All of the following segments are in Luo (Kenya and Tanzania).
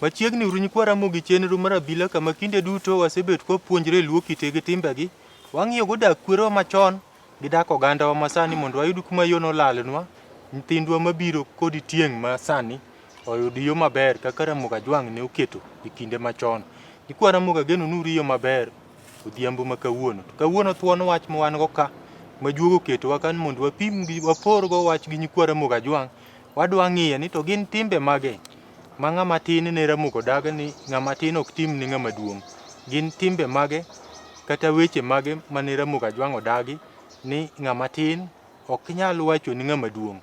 Machiegni uru nyikwa Ramogi chenro mar abila kama kinde duto wasebet kwapuonjre luo kite gi timbegi. Wang'iyo go dak kwerewa machon gi dak ogandawa masani mondo wayud kuma yo nolalnwa, nyithindwa mabiro kod tieng' masani oyud yo maber kaka Ramogi Ajwang' ne oketo e kinde machon. Nyikwa Ramogi ageno ni uriyo maber odhiambo ma kawuono. To kawuono thuon wach ma wan go ka ma juogo oketowa ka ni mondo wapim gi wapor go wach gi nyikwa Ramogi Ajwang'. Wadwa ng'iyo ni to gin timbe mage ma ng'ama tin ne Ramogi odagi ni ng'ama tin ok tim ne ng'ama duong'. Gin timbe mage kata weche mage mane Ramogi Ajwang' odagi ni ng'ama tin ok nyal wacho ni ng'ama duong'.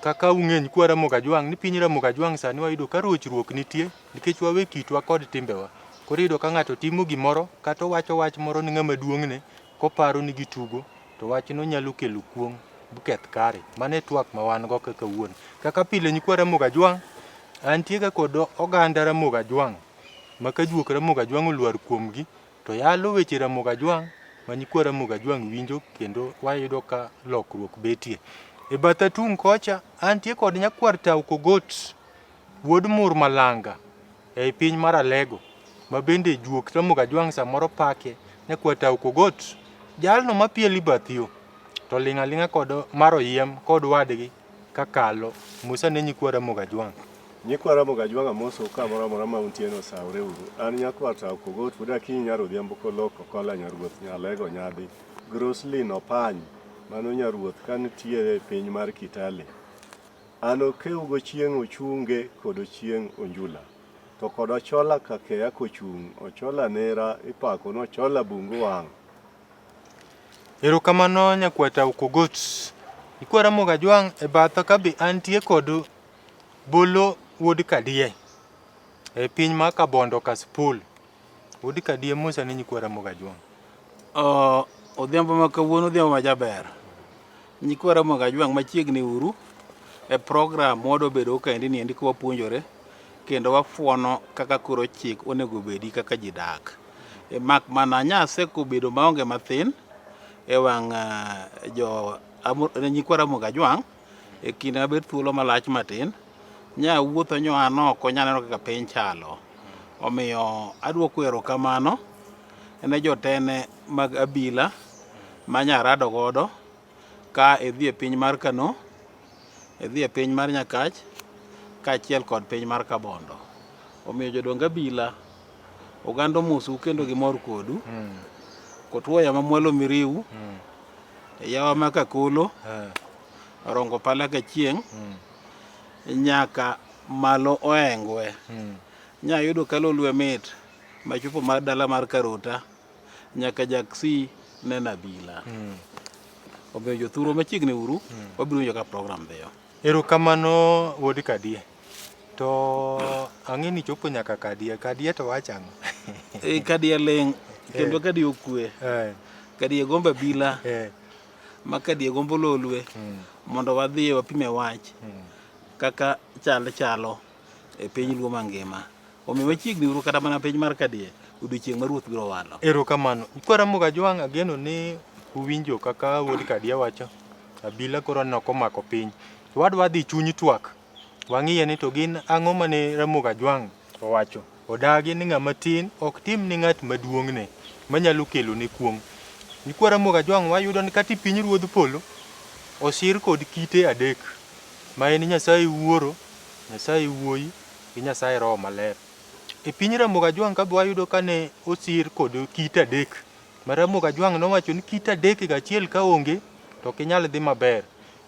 Kaka ung'e nyikwa Ramogi Ajwang' ni piny Ramogi Ajwang' sani wayudo ka rochruok nitie nikech wawe kitwa kod timbewa. Koro iyudo ka ng'ato timo gimoro kata owacho wach moro ni ng'ama duong'ne koparo ni gitugo to wachno nyalo kelo kuong' bketh kare. Mano e twak ma wan go kaka kawuono. Kaka pile nyikwa Ramogi Ajwang', antie ga kod oganda Ramogi Ajwang' ma ka juok Ramogi Ajwang' olwar kuomgi to yalo weche Ramogi Ajwang' ma nyikwa Ramogi Ajwang' winjo kendo wayudo ka lokruok betie. E bath atung' kocha antie kod nyakwar Tau Kogot wuod Mur Malanga ei piny mar Alego ma bende juok Ramogi Ajwang' samoro pake nyakwar Tau Kogot jalno mapieli bath yo to ling' aling'a kod mar oyiem kod wadgi kakalo musa ne nyikwa Ramogi Ajwang'. Nyikwa Ramogi Ajwang' amosou kamoro amora ma untie no osawre uru. An nyakwar Tau Kogot wuod Akinyi nyar Odhiambo Koloko Kola nyaruoth Nyalego nyadhi Groslin Opany mano nyaruoth ka nitiere e piny mar Kitale. An okew gochieng' Ochunge kod Ochieng' Onjula. To kod Ochola Kakeya kochung' Ochola nera ipako ni Ochola bungu wang'. Erokamano nyakwar Tau Kogot. Nyikwa Ramogi Ajwang' e batha ka be antie kod Bolo wuod Kadie e piny ma Kabondo Kasipul. Wuod Kadie mosa ne nyikwa Ramogi Ajwang'. Oh, odhiambo ma kawuono odhiambo ma jaber. Nyikwa Ramogi Ajwang' machiegni uru e program mwadwa bedo kaendi ni endi kwapuonjore kendo wafuono kaka koro chik onego obedi kaka ji dak. E, mak mana nyase kobedo maonge mathin e wang' eh, jo nyikwa Ramogi Ajwang' e kinde mabet thuolo malach matin nya wuotho nyo an oko nya neno kaka piny chalo. Omiyo aduoko erokamano ne jotene mag abila manya rado godo ka idhi e piny mar Kano, idhi e piny mar Nyakach kaachiel kod piny mar Kabondo. Omiyo jodong abila oganda omosou kendo gimor kodu. Kotwoya mamwalo miriu, yawa ma Kakolo, Orongo pala ka chieng' nyaka malo Oengwe. Nya yudo ka lolwe mit machopo mar dala mar Karota nyaka Jaksi neno abila. Omiyo jothurwa machiegni uru, wabiro winjo ka program dhiyo. Erokamano wuod Kadie. To ang'e ni chopo nyaka Kadie. Kadie to wacho ang'o? E, Kadie ling' kendo Kadie okwe. Kadie gombo abila ma Kadie gombo lolwe mondo wadhiye wapime wach kaka chal chalo e piny Luo mangima. Omiyo machiegni uru kata mana piny mar Kadie odiochieng' ma ruoth biro walo. Erokamano. Nyikwa Ramogi Ajwang' ageno ni uwinjo kaka wuod Kadie wacho. Abila koro aneno komako piny. To wadwa dhi chuny twak. Wang'iye ni to gin ang'o mane Ramogi Ajwang' owacho. Odagi ni ng'ama tin ok tim ni ng'at maduong'ne manyalo kelo ne kuong'. Nyikwa Ramogi Ajwang' wayudo ni kata e piny ruodh polo osir kod kite adek ma en Nyasaye Wuoro, Nyasaye Wuoyi gi Nyasaye Roho Maler. E piny Ramogi Ajwang' ka be wayudo ka ne osir kod kite adek ma Ramogi Ajwang' nowacho ni kite adek gi achiel ka onge to ok inyal dhi maber.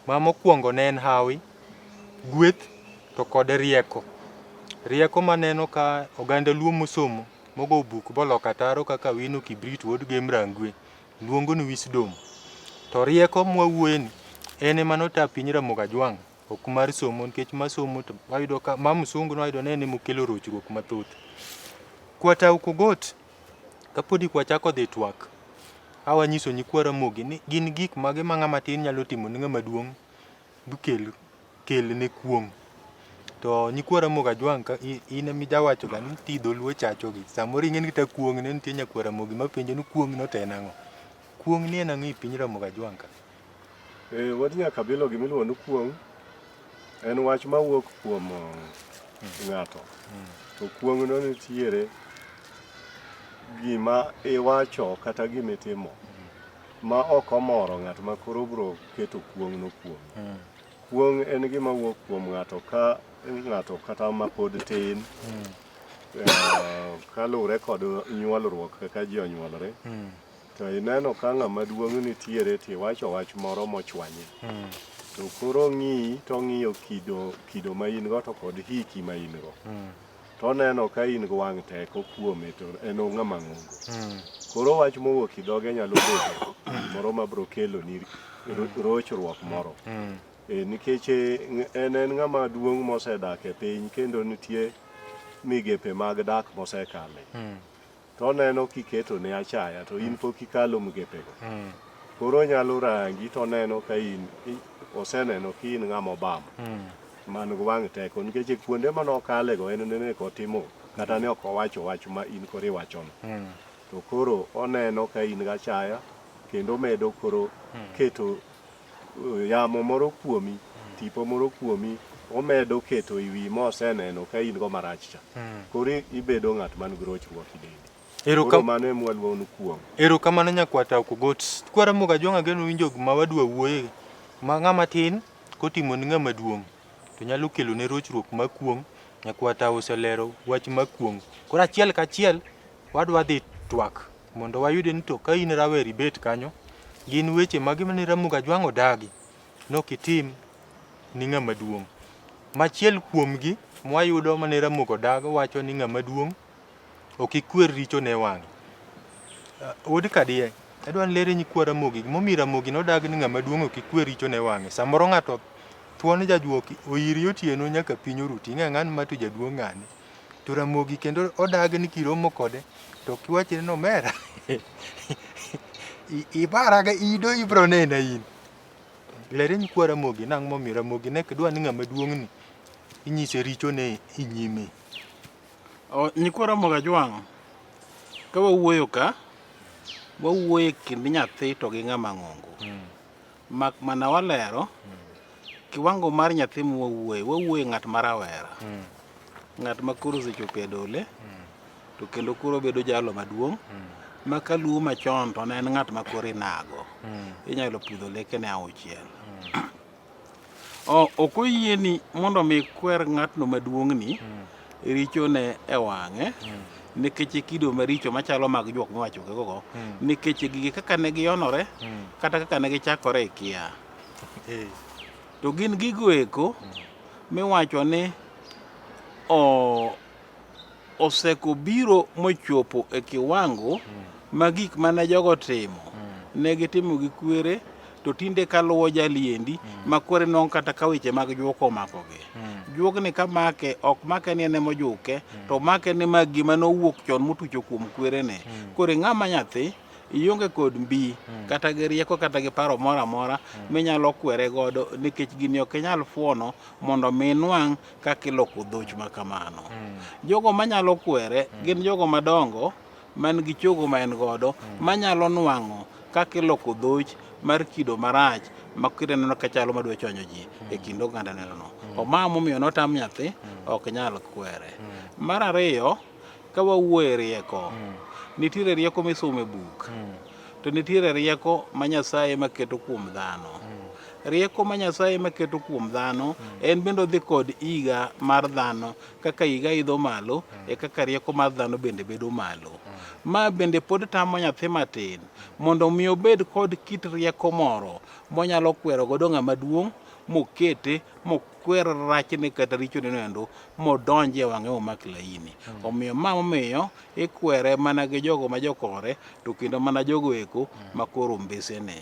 Ma mokwongo ne en hawi, gweth to kod rieko. Rieko maneno ka oganda Luo mosomo mogo buk boloko ataro kaka Awino Kibrit wuod Gem Rangwe luongo ni wisdom. To rieko mwawuoyeni en ema nota piny Ramogi Ajwang' Ok mar somo nikech ma somo to wayudo ka ma msungu nwayudo ni en emokelo rochruok mathoth. Kwata Okogot, kapodi ok wachako dhi twak, a wanyiso nyikwa Ramogi ni gin gik mage ma ng'ama tin nyalo timo ne ng'ama duong' bikel kelne kuong'. To nyikwa Ramogi Ajwang' ka in ema ijawacho ga ni ti dholuo chachogi. Samoro ing'e ni kata kuong' ne nitie nyakwar Ramogi mapenjo ni kuong' no to en ang'o? Kuong' ni en ang'o e piny Ramogi Ajwang' ka? Eh, wuod Nyakabilo gima iluongo ni kuong' en wach mawuok kuom ng'ato. To kuong'no nitiere gima iwacho kata gima itimo ma ok omoro ng'at ma koro biro keto kuong'no kuomi. Kuong' en gima wuok kuom ng'ato ka ng'ato kata ma pod tin kaluwore kod nyuolruok kaka ji onyuolore. To ineno ka ng'ama duong' nitiere to iwacho wach moro mochwanye. To koro ong'iyi to ong'iyo kido, kido ma in go to kod hiki ma in go. To oneno ka in gi wang' teko kuome to en ng'ama ng'ongo. Koro wach mowuok e dhoge nyalo bedo gimoro ma biro keloni rochruok moro. E, nikech en en ng'ama duong' mosedak e piny kendo nitie migepe mag dak mosekale. To oneno kiketone achaya to in pok ikalo migepego. Koro onyalo rangi to oneno ka in oseneno ka in ng'ama obam man gi wang' teko nikech e kuonde mane okalego en nene ok otimo kata ne ok owacho wach ma in koro iwachono. To koro oneno ka in gachaya kendo omedo koro keto yamo moro kuomi, tipo moro kuomi, omedo keto e wiyi moseneno ka in go marach cha. Koro ibedo ng'at man gi rochruok e dendi. Koro mano ema waluongo ni kuong'. Erokamano nyakwar Okogot. Kwa Ramogi Ajwang' ageno winjo gima wadwa wuoye. Ma ng'ama tin kotimo ne ng'ama duong' to nyalo kelo ne rochruok mar kuong'. Nyakwar Tao oselero wach mar kuong'. Koro achiel kachiel wadwa dhi twak mondo wayude ni to ka in rawera ibet kanyo, gin weche mage mane Ramogi Ajwang' odagi ni ok itim ni ng'ama duong'. Machiel kuomgi mwayudo mane Ramogi odagi wacho ni ng'ama duong' ok ikwer richone e wang'e. Wuod Kadiye, adwa ni ilere nyikwa Ramogi gimomiyo Ramogi nodagi ni ng'ama duong' ok ikwer richone e wang'e. Samoro ng'ato thuon jajuok oiri otieno nyaka piny oru ting'e ng'ani ma to jaduong' ng'ane. To Ramogi kendo odagi ni kiromo kode to ok iwachne ni omera ibara ga ido ibro nena in. Lere nyikwa Ramogi nang'o momiyo Ramogi ne ok dwa ni ng'ama duong' ni inyise richone e nyime. Nyikwa Ramogi Ajwang', ka wawuoyo ka, wawuoyo e kind nyathi to gi ng'ama ng'ongo. Mak mana walero kiwango mar nyathi mwawuoye, wawuoye ng'at ma rawera. Ng'at ma koro osechopo e dole, to kendo koro obedo jalo maduong' ma kaluo machon to ne en ng'at ma koro inago. Inyalo pudho lekene auchiel. Ok oyieni mondo mi ikwer ng'atno maduong'ni richone e wang'e nikech e kido maricho machalo mag juok miwacho go nikech gigi kaka ne gionore kata kaka ne gichakore ikia. To gin gigo eko miwacho ni oseko biro mochopo e kiwango ma gik mane jogo timo ne gitimo gi kwere to tinde kaluwo jaliendi ma kwere nwang'o kata ka weche mag juok omakogi. Juokni ka make ok make ni en ema ojuke to make ni ma gima nowuok chon motucho kuom kwerene. Koro ing'ama nyathi ionge kod mbi kata gi rieko kata gi paro moro amora minyalo kwere godo nikech gini ok inyal fuono mondo mi inwang' kaka iloko dhoch ma kamano. Jogo manyalo kwere gin jogo madongo man gi chogo ma en godo manyalo nwang'o kaka iloko dhoch mar kido marach ma kinde neno ka chalo madwa chwanyo ji e kind oganda neno. Ma momiyo notam nyathi ok nyal kwere. Mar ariyo, ka wawuoyo e rieko, nitiere rieko misomo e buk to nitiere rieko ma Nyasaye ema keto kuom dhano. Rieko ma Nyasaye ema keto kuom dhano en bende odhi kod higa mar dhano kaka higa idho malo e kaka rieko mar dhano bende bedo malo. Ma bende pod tamo nyathi matin mondo mi obed kod kit rieko moro monyalo kwero godo ng'ama duong' mokete mokwer rachne kata richone noendo modonji e wang'e momak laini. Omiyo ma momiyo ikwere mana gi jogo ma jokore to kendo mana jogo eko ma koro mbesene.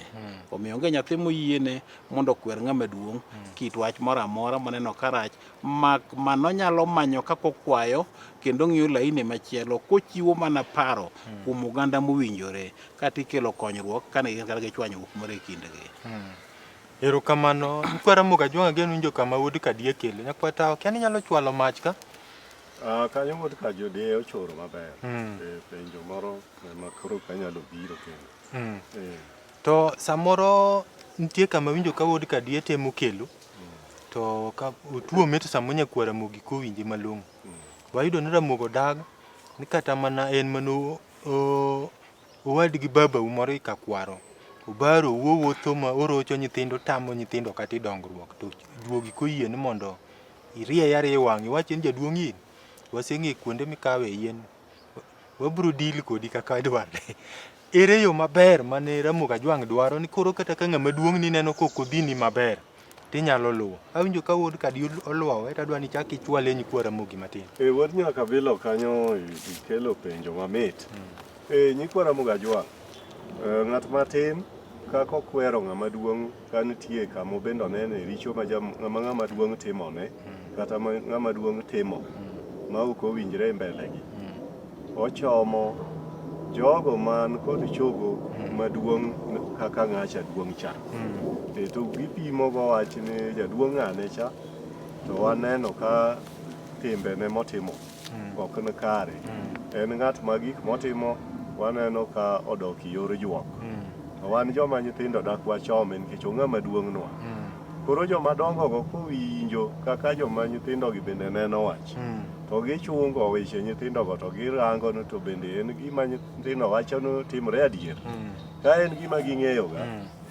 Omiyo onge nyathi moyiene mondo okwer ng'ama duong' kit wach moro amora moneno ka rach mak mana onyalo manyo kaka okwayo kendo ong'iyo laini machielo kochiwo mana paro kuom oganda mowinjore kata ikelo konyruok kane gin kata gi chwanyruok moro e kindgi. Erokamano. Nyikwa Ramogi Ajwang' ageno winjo kama wuod Kadier kelo. Nyakwar Tawo kia ni inyalo chwalo mach ka? Ah, kanyo wuod Kajodie ochoro maber. Eh, penjo moro ema koro kanyalo biro kendo. Eh. To samoro nitie kama winjo ka wuod Kadier temo kelo to ka otuome to samoro nyakwar Ramogi kowinje malong'o. Wayudo ni Ramogi odag ni kata mana en mano Owadgi babau moro i kakwaro obaro owuotho ma orocho nyithindo otamo nyithindo kata i dongruok to juogi koyie ni mondo irieye arieya wang'e iwach ni jaduong' in waseng'e kuonde mikawe yien wabro deal kodi kaka dwarre. Ere yo maber mane Ramogi Ajwang' dwaro ni koro kata ka ng'ama duong' ni ineno ka ok odhini maber tinyalo luwo. Awinjo ka wuod kadi oluowe to adwa ni ichak ichwale nyikwa Ramogi matin. E wuod Nyakabilo kanyo ikelo penjo mamit. E nyikwa Ramogi Ajwang', e, ng'at matin kaka okwero ng'ama duong' ka nitie kama obende onene richo ma ng'ama ng'ama duong' timone kata ma ng'ama duong' timo ma ok owinjre e mbelegi. Ochomo jogo man kod chogo maduong' kaka ng'acha duong' cha. E, to gipimo go wach ni jaduong' ng'ane cha to waneno ka timbene motimo ok ni kare. En ng'at ma gik motimo waneno ka odok e yor juok. To wan joma nyithindo dak wachome nikech ong'ama duong'nwa. Koro joma dongo go kowinjo kaka joma nyithindo gi bende neno wach, to gichungo weche nyithindo go to girango ni to bende en gima nyithindo wacho ni timore adier. Ka en gima ging'eyo ga,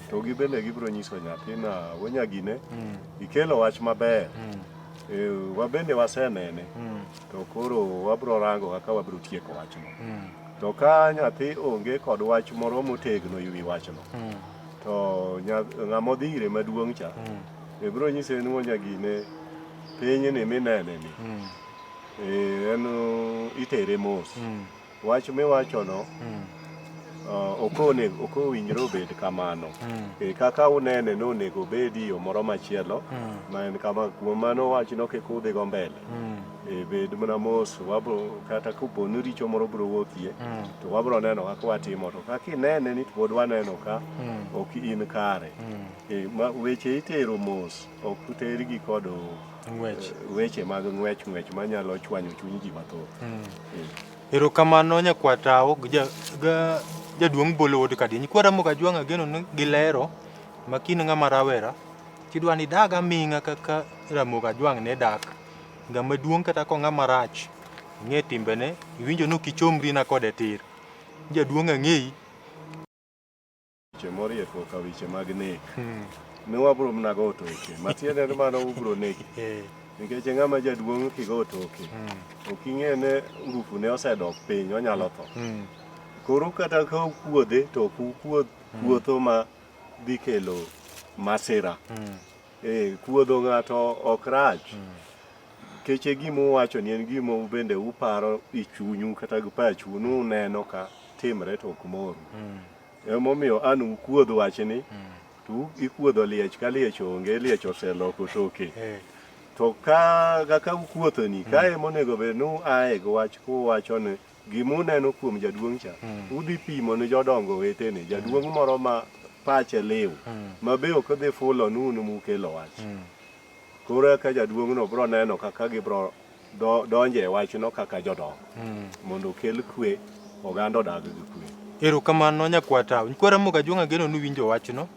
to gibende gibiro nyiso nyathina wuonyagine, ikelo wach maber. E, wabende wasenene to koro wabiro rango kaka wabiro tieko wachno. To ka nyathi onge kod wach moro motegno e wi wachno, to ng'ama odhi ire maduong' cha e biro nyise ni wuonyagine pinyni minene ni e, en itere mos. Wach miwachono ok onego ok owinjore obed kamano. E, kaka unene no onego obed e yo moro machielo ma en kama. Kuom mano wachno kik udhigo mbele. E, bed mana mos wabro kata kopo ni richo moro biro wuokie to wabro neno kaka watimo to kaka inene ni to pod waneno ka ok in kare. E, ma, weche itero mos ok tergi kod Ng'wech. weche mag ng'wech ng'wech manyalo chwanyo chuny ji mathoth. Erokamano nyakwar Tawo gi ja, jaduong' Bolo wuod Kadieny. Nyikwa Ramogi Ajwang' ageno ni gilero ma kin ng'ama rawera tidwa ni idag aming'a kaka Ramogi Ajwang' ne dak. Ng'ama duong' kata ko ng'ama rach, ing'e timbene, iwinjo ni ok ichomri na kode tir. Jaduong' ang'eyi. Weche morieko ka weche mag nek. Ne wabro mana go toke. Matiende ni mano ubro neki. Nikech ng'ama jaduong' kigo toke, ok ing'e ni ngufu ne osedok piny, onyalo tho. Koro kata ka ukuodhe to ok ukuodh kuotho ma dhi kelo masira. Eh, kuodho ng'ato ok rach. Nikech e gima uwacho ni en gima bende uparo e chunyu kata gi pachu ni uneno ka timre to ok moru. Emomiyo an ukuodh wachni to ikuodho liech ka liech onge, liech oseloko toke. To ka kaka ukuothoni, ka ema onego bed ni uaye gi wach kuwacho ni gima uneno kuom jaduong' cha, udhi pimo ni jodongo wetene, jaduong' moro ma pache liw, ma be ok dhi fulo ni un mukelo wach. Koro eka jaduong'no biro neno kaka gibiro donjo e wachno kaka jodongo mondo okel kwe, oganda odag gi kwe. Erokamano nyakwar Tawo. Nyikwa Ramogi Ajwang' ageno ni uwinjo wachno.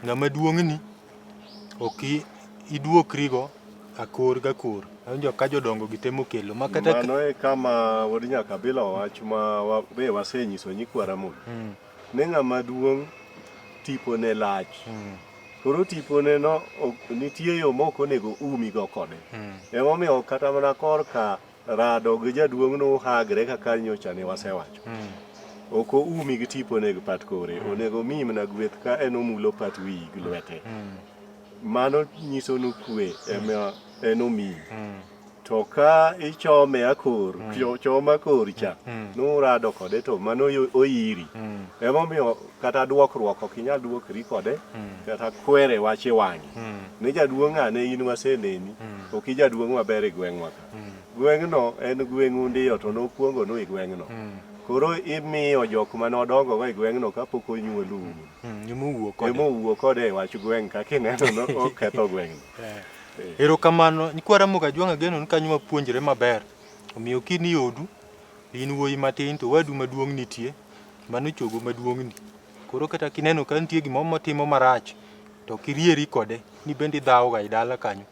Ng'ama duong'ni ok iduokrigo akor gakor. Awinjo ka jodongo gi temo kelo ma kata Mano e kama wuod Nyakabila owach ma wa, be wasenyiso nyikwa Ramogi ni ng'ama duong' tipone lach. Koro tipone no nitie yo ma ok onego umigo kode. Emomiyo kata mana korka rado gi jaduong' no uhagre kaka nyocha ne wasewacho. Ok oumi gi tipone gi pat kore, onego omiyi mana gweth ka en omulo pat wiyi gi lwete. Mano nyiso ni kwe ema en omiyi. To ka ichome akor, chom akor cha, nurado kode to mano oyiri. Emomiyo kata duokruok ok inyal duokri kode, kata kwere wach e wang'e. Ni jaduong' ng'ane in waseneni, ok ijaduong' maber e gweng'wa ka. Gweng'no en gweng'u ndiyo to nokuongonu e gweng'no. Koro imiyo jok mane odongogo e gweng'no kapok onyuolu un. Ema kode. Ema owuo kode e wach gweng' kaka ineno no oketho gweng'no. Erokamano nyikwa Ramogi Ajwang' ageno ni kanyo wapuonjre maber. Omiyo kini odu, in wuoyi matin to wadu maduong' nitie, mano chogo maduong'ni. Koro kata kineno ka nitie gimoro motimo marach, to ok irieri kode ni bende idhawoga e dala kanyo.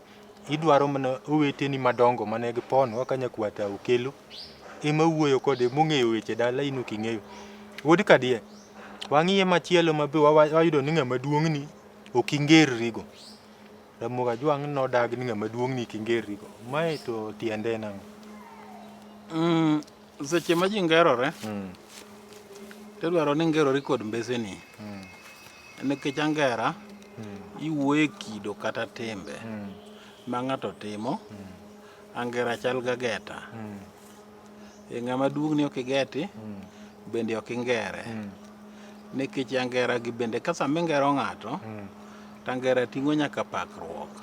Idwaro mana oweteni madongo mane gipono kaka nyakwata Okelo ema wuoyo kode mong'eyo weche dala in ok ing'eyo. Wuod Kadier, wang'iye machielo ma be wayudo ni ng'ama duong'ni ok ingerrigo. Ramogi Ajwang' nodagi ni ng'ama duong'ni kik ingerrigo. Mae to tiende en ang'o? Seche ma ji ngerore, tidwaro ni ingerori kod mbeseni. Nikech angera, iwuoyo e kido kata timbe ma ng'ato timo. Angera chal ga geta. E ng'ama duong' ni ok igeti, bende ok ingere. Nikech angera gi bende ka sama ingero ng'ato, to angera ting'o nyaka pakruok.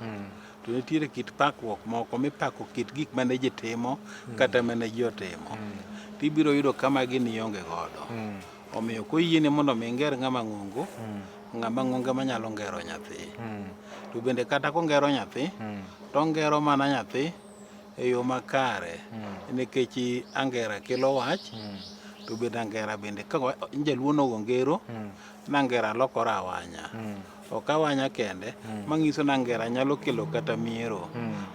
To nitiere kit pakruok moko mipako kit gik mane ji timo kata mane ji otimo. Tibiro yudo ka magi nionge godo. Omiyo koyieni mondo mi inger ng'ama ng'ongo, ng'ama ng'ongo ema nyalo ngero nyathi. To bende kata kongero nyathi, to ongero mana nyathi e yo makare nikech angera kelo wach, to bende angera bende ka njaluo nogo ngero, nangera lokore awanya. Ok awanya kende, manyiso ni angera nyalo kelo kata miero.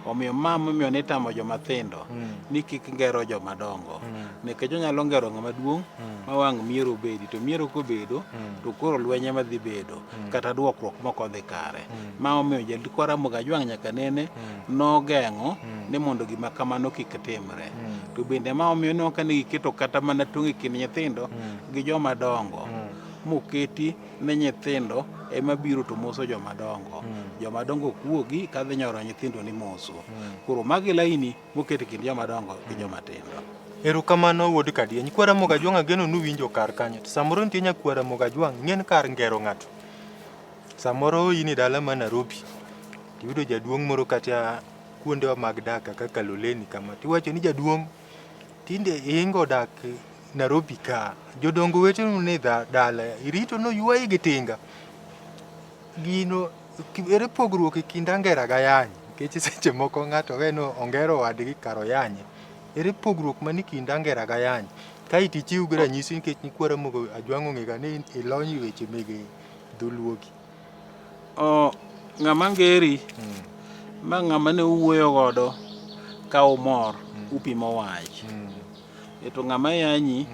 Omiyo ma momiyo nitamo joma tindo ni kik ngero joma dongo. Nikech onyalo ngero ng'ama duong' ma wang' miero bedi, to miero kobedo to koro lweny ema dhi bedo kata duokruok mok odhi kare. Ma omiyo jandiko Ramogi Ajwang' nyaka nene nogeng'o ni mondo gima kamano kik timre. To bende ma omiyo ineno ka ne giketo kata mana tong' e kind nyithindo gi joma dongo moketi ni nyithindo ema biro to moso joma dongo. Joma dongo ok wuogi kadhi nyoro nyithindo ni moso. Koro magi laini moket e kind joma dongo gi joma tindo. Erokamano wuod Kadier. Nyikwa Ramogi Ajwang' ageno ni uwinjo kar kanyo. To samoro nitie nyakwar Ramogi Ajwang' ing'e ni kar ngero ng'ato. Samoro in e dala ma Nairobi tiyudo jaduong' moro kata kuondewa mag dak kaka Kaloleni kama tiwacho ni jaduong' tinde ihingo dak Nairobi ka, jodongo wetenu ni dala, irito noywayi gi tinga. Gino, ere pogruok e kind angera gi ayany? Nikech seche moko ng'ato we ni ongero wadgi kar oyanye. Ere pogruok manie kind angera gi ayany? Kaeto ichiw gi ranyisi nikech nyikwa Ramogi Ajwang' ong'ega ni ilony e weche mege dholuogi. O, ng'ama ngeri ma ng'ama ne uwuoyo godo ka umor upimo wach. E to ng'ama yanyi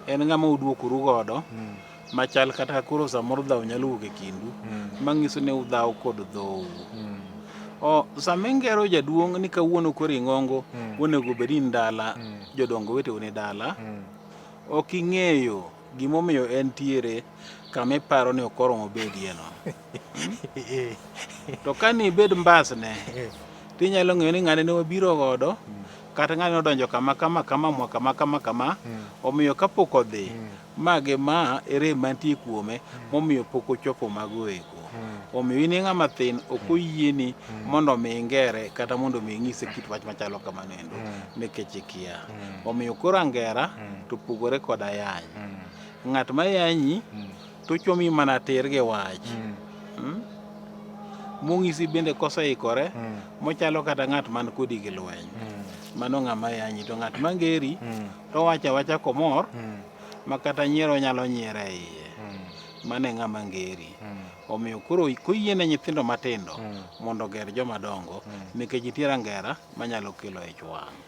en ng'ama uduokoru godo machal kata koro samoro dhaw nyalo wuok e kindu manyiso ni udhaw kod dhou. O, sama ingero jaduong' ni kawuono koro ing'ongo onego bed ni in dala jodongo weteu ni dala ok ing'eyo gimomiyo entiere kama iparo ni ok oromo bedie no. To ka ni ibed mbasne tinyalo ng'eyo ni ng'ane ne wabiro godo kata ng'ane nodonjo kama kama kama mwaka ma kama kama omiyo kapok odhi ma gi ma e rem mantie kuome momiyo pok ochopo mago eko. Omiyo in ing'ama thin ok oyieni mondo omi ingere kata mondo omi ing'ise kit wach machalo kamano endo nikech ikia. Omiyo koro angera to opogore kod ayany. Ng'at ma yanyi to chomi mana tir gi wach. Mong'isi bende koseikore mochalo kata ng'at man kodi gi lweny. Mano ng'ama yanyi. To ng'at ma ngeri to owacho awacha komor ma kata nyiero onyalo nyiero e iye. Mano e ng'ama ngeri. Omiyo koro koyiene nyithindo matindo mondo oger joma dongo nikech nitiere angera manyalo kelo ich wang'.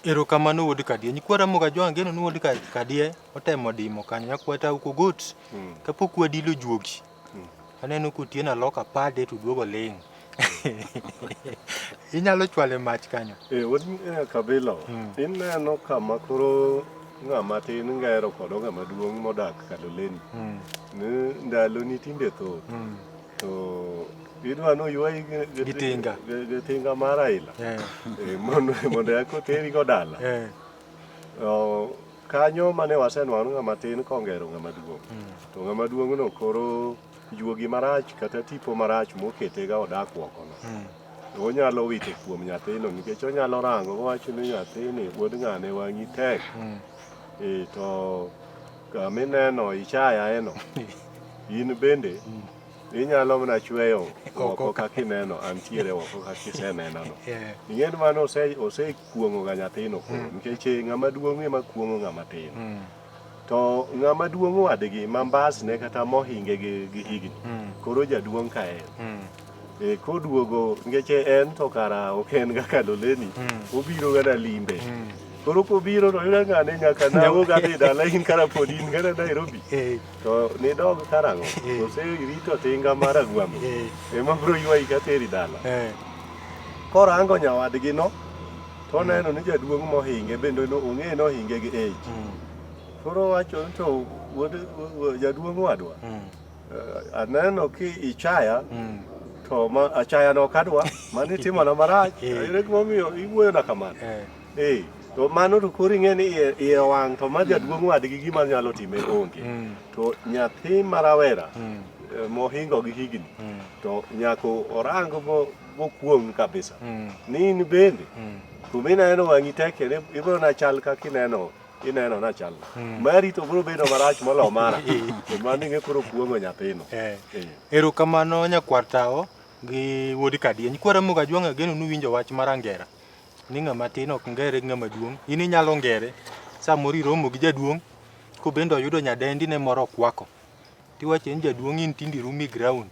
Erokamano wuod Kadie. Nyikwa Ramogi Ajwang' ageno ni wuod Kadie otemo dimo kanyo. Nyakwata Okogot kapok wadilo juogi. Aneno kotieno aloka pade to duogo ling'. Inyalo chwale mach kanyo. Eh, wuod Kabilo, ineno kama koro ng'ama tin ngero kod ng'ama duong' modak Kaloleni. Ni ndalo ni tinde thoth. To Idwa ni oywayi Gi tinga. Gi tinga mar aila. Eh. Mondo eka oteri go dala. Eh. Oh, kanyo mane wasenwang'o ng'ama tin kongero ng'ama duong'. To ng'ama duong'no koro juogi marach kata tipo marach moketega odak oko no. Onyalo wite kuom nyathino nikech onyalo rango owacho ni nyathini wuod ng'ane wang'i tek. To kamineno ichaya eno. In bende inyalo mana chweyo oko kaka ineno antiere oko kaka isenena no. Ing'e ni mano osekuong'o ga nyathino koro nikech ng'ama duong' ema kuong'o ng'ama tin. To ng'ama duong' wadgi ma mbasne kata mohinge gi higni koro jaduong' ka en. Koduogo nikech en to kara ok en kaka Loleni obiro gana limbe. Koro kobiro to yudo ng'ane nyaka nawuog adhi dala in kara pod in kata Nairobi. To nidog karang'o? Kose irito tinga mar agwambo? Ema biro ywayi kateri dala. Korango nyawadgi no, to oneno ni jaduong' mohinge bende ong'e ni ohinge gi age. Koro owacho ni to wuod jaduong' wadwa, aneno ki ichaya, to ma achaya no ok adwa, mano itimona marach. Ere gimomiyo iwuoyona kamano? To mano to koro ing'e ni iye owang' to ma jaduong' wadgi gima nyalo time onge. To nyathi ma rawera mohingo gi higni to nyaka orang bokuong' kabisa. Ni in bende kuma ineno wang'i tek kendo ibiro na chal kaka ineno ineno na chal. Mari to biro bedo marach molo mara. To mano ing'e koro kuong'o nyathino. Erokamano nyakwar tawo gi wuod Kadieny. Nyikwa Ramogi Ajwang' ageno ni uwinjo wach mar angera. Ni ng'ama tin ok ngere gi ng'ama duong'. In inyalo ngere samoro iromo gi jaduong' kobende oyudo nyadendi ne moro okwako. Tiwacho ni jaduong' in tinde irumo e ground.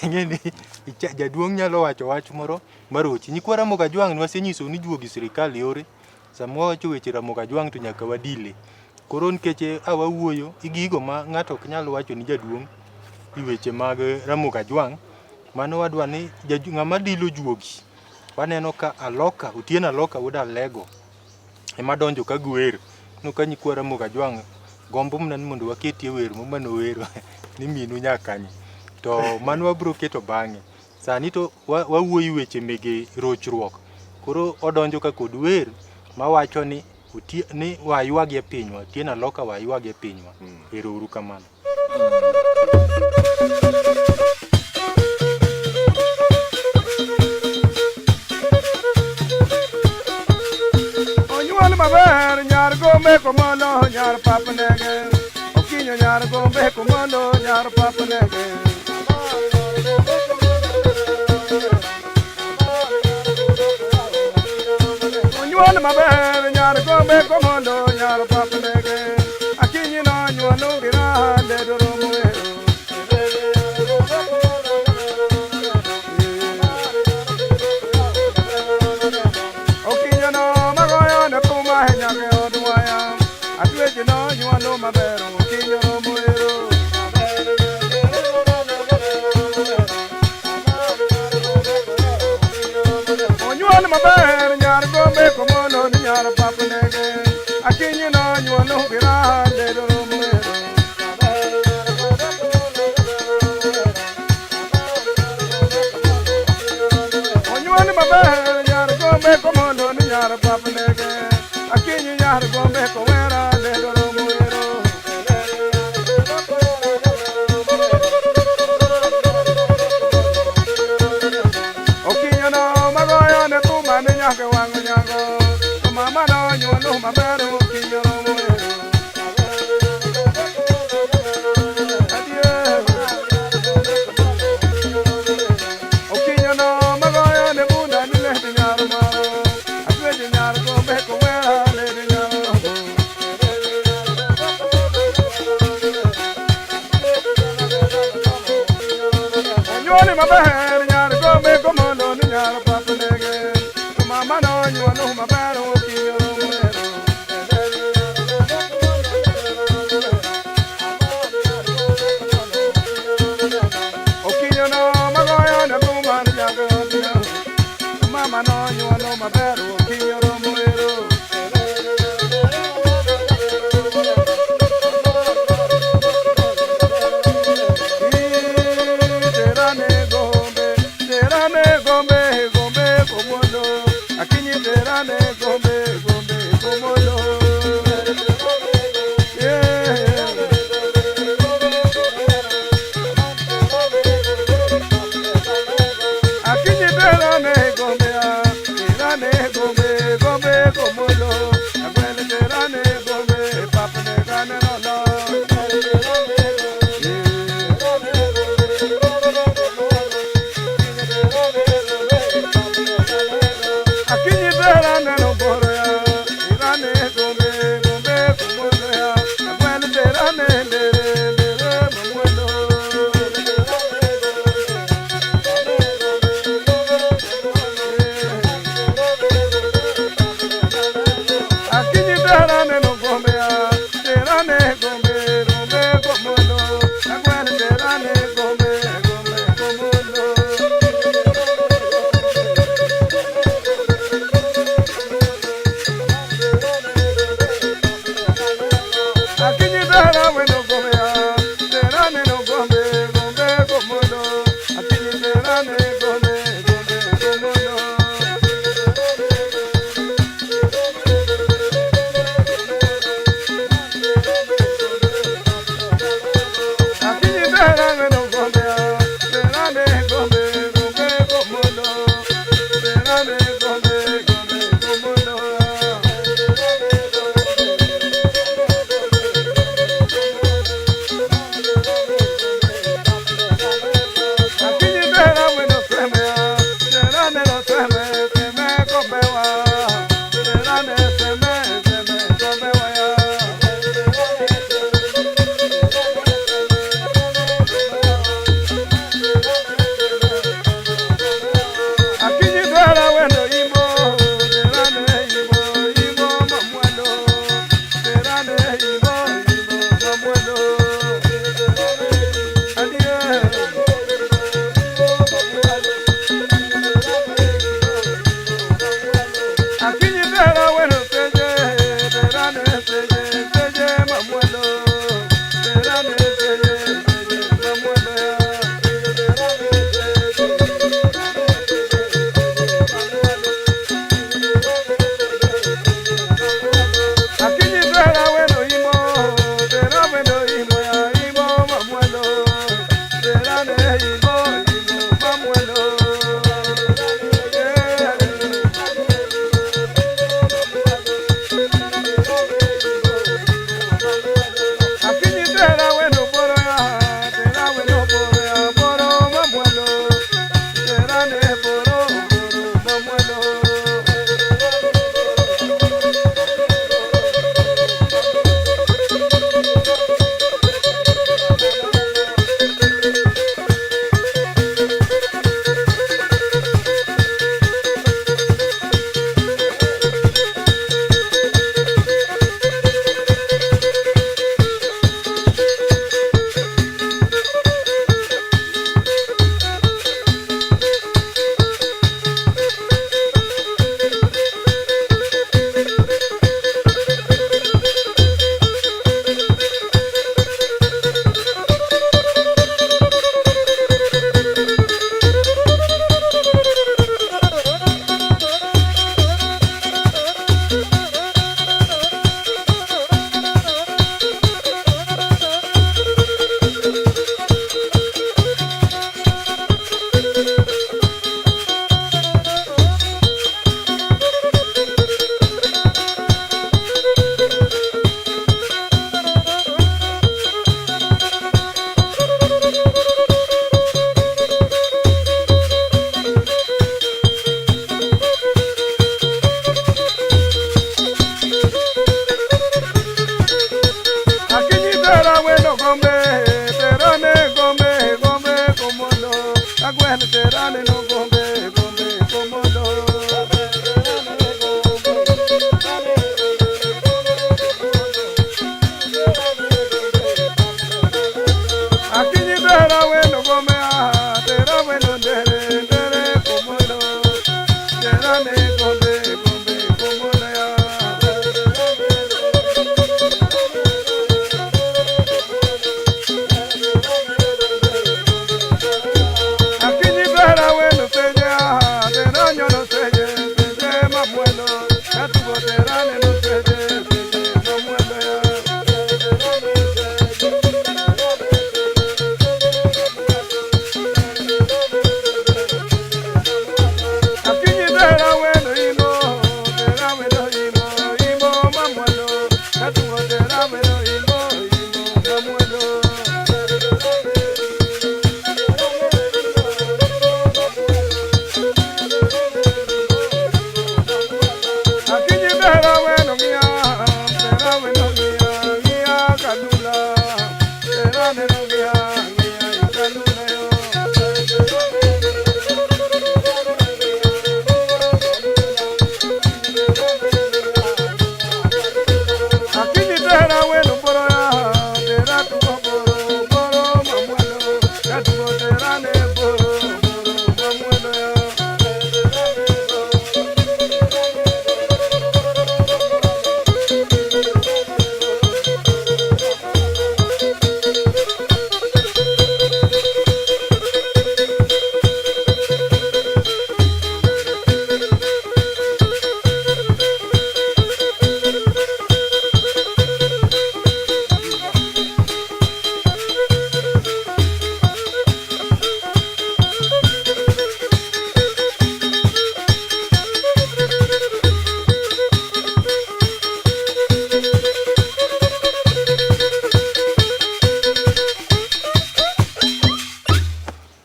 Ing'e ni jaduong' nyalo wacho wach moro marochi. Nyikwa Ramogi Ajwang' ne wasenyisou ni juogi sirikal yore. Sama wawacho weche Ramogi Ajwang' to nyaka wadile. Koro nikech a wawuoyo gi gigo ma ng'ato ok nyal wacho ni jaduong' e weche mag Ramogi Ajwang', mano wadwa ni ng'ama dilo juogi, waneno ka Aloka, Otieno Aloka wuod Alego ema donjo ka giwer. Aneno ka nyikwa Ramogi Ajwang' gombo mana ni mondo waketie wer mo mane owero ni minu nyakanye. To mano wabiro keto bang'e. Sani to wawuoyo e weche mege rochruok. Koro odonjo ka kod wer mawacho ni ni waywagie pinywa, Otieno Aloka waywagie pinywa. Ero uru kamano. Onyuol maber nyar gombe komolo nyar pap nege. Okinyo nyar gombe komolo nyar pap nege. Onyuol maber nyar gombe komolo nyar pap nege. Akinyi nonyuolo gi raha ndedo romo ero. Okinyo no magoyo ne thum ahinya ke od waya. Atweche nonyuolo maber okinyo romo ero. Onyuol maber nyar gombe komolo ni nyar pap nege. Akinyi nonyuolo gi raha ndedo romo ero. Onyuol maber nyar gombe komolo ni nyar pap nege. Akinyi nyar gombe kowera ndedo romo ero. Okinyo no magoyo ne thuma ne nyake wang' nyango. To mama nonyuolo maber okinyo romo ero. Adier. Okinyo no magoyo ne bunda ni leti nyar maro. Atweje nyar gombe kowera leti nyar rogo. Onyuoli maber nyar gombe komolo ni nyar pap nege. To mama nonyuolo maber okinyo romo ero. Okinyo no magoyo ne thuma ni nyaka otieno. To mama nonyuolo maber okinyo romo ero. tera wendo gombe ya, tera ne no gombe, gombe gomondo. Akinyi tera ne gombe, gombe gomondo. Akinyi tera wendo gombe ya, tera ne gombe, gombe gomondo. Tera ne gombe, gombe gomondo. Akinyi tera wendo seme ya, tera ne no seme, seme gombe wa. Tera ne seme, seme gombe wa ya. Akinyi tera wendo imo, tera ne imo, imo mamwendo. Tera ne imo, imo mamwendo. Adie. Akinyi tera wendo seje, tera ne seje, seje mamwendo. Tera ne seje, seje mamwendo ya. Akinyi tera wendo imo, tera wendo imo ya imo mamwendo. Tera ne imo, imo mamwendo. Yeah. Akinyi tera wendo boro ya, tera wendo boro ya, boro mamwendo. Tera ne boro, boro mamwendo. Akinyi tera wendo gombe, tera ne gombe, gombe gomondo. Agwen tera ne no gombe, gombe gomondo. Akinyi tera wendo gombe, ah, tera wendo ndere, ndere gomondo. Tera ne gombe, gombe gomondo ya. Akinyi tera wendo